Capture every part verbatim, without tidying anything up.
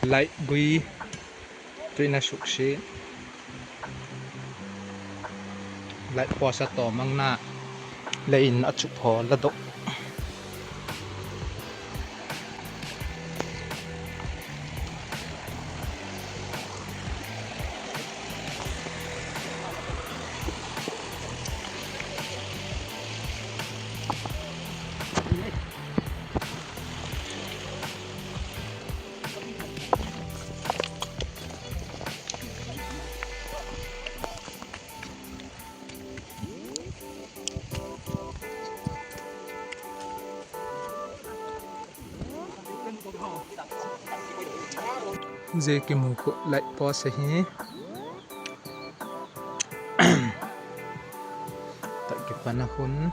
Light gui tuina suksi. Light post a to mangna. Lei in a chup ho la dok. Jeh kimu khu light post ahi. Tah kipana hun.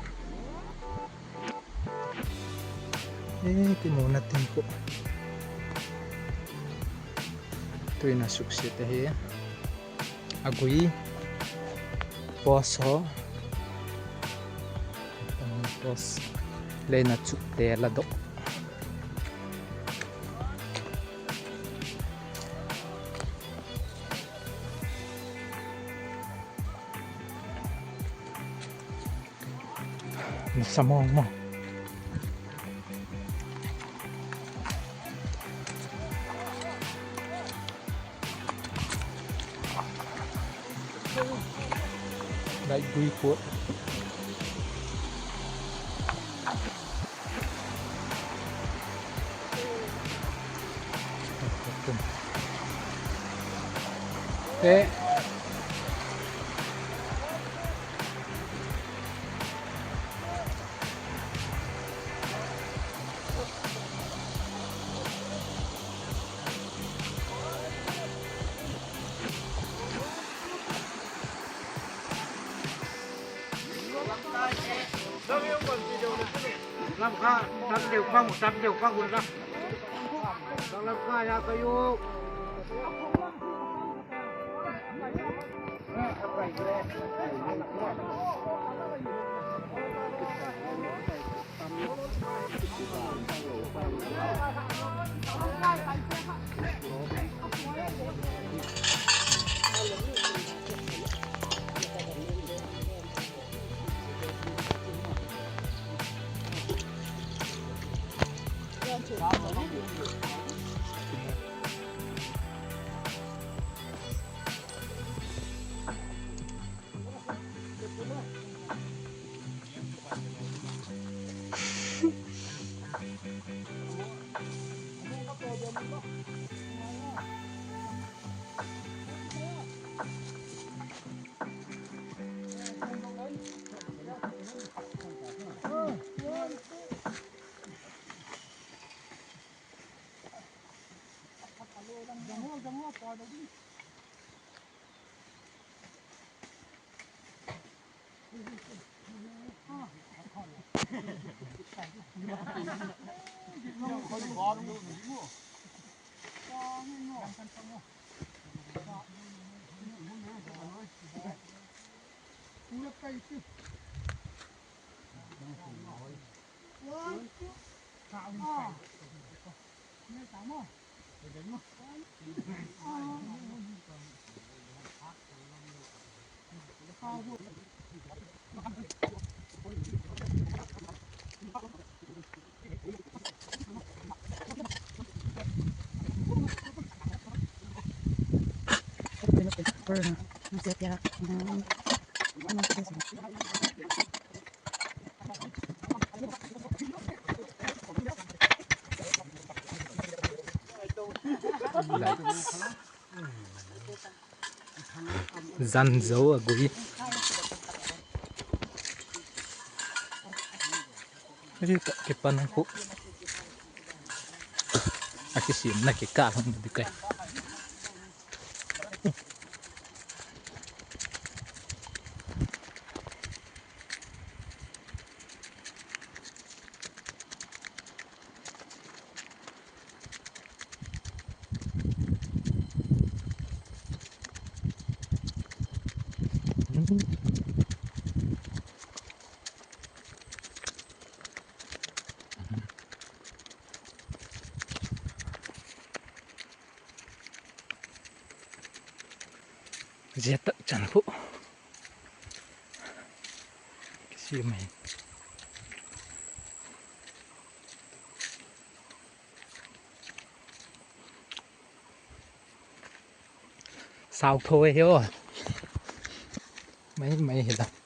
Eh, kimu na tin khu. Tuina suksi te hi. Agui. Post ho. Post. Lei in a chup te la dok. Ni samong mo. Light gui khu. Te. Lamkha, tam deu pang, tam deu pang, lamkha ya kayo. Jan jo agui. Ri ta ke pan khu. Aki sim na ke ka hong di kai. Jia tak chan khu. Kisi mai. Sao thoi hi o. Mai mai hi la.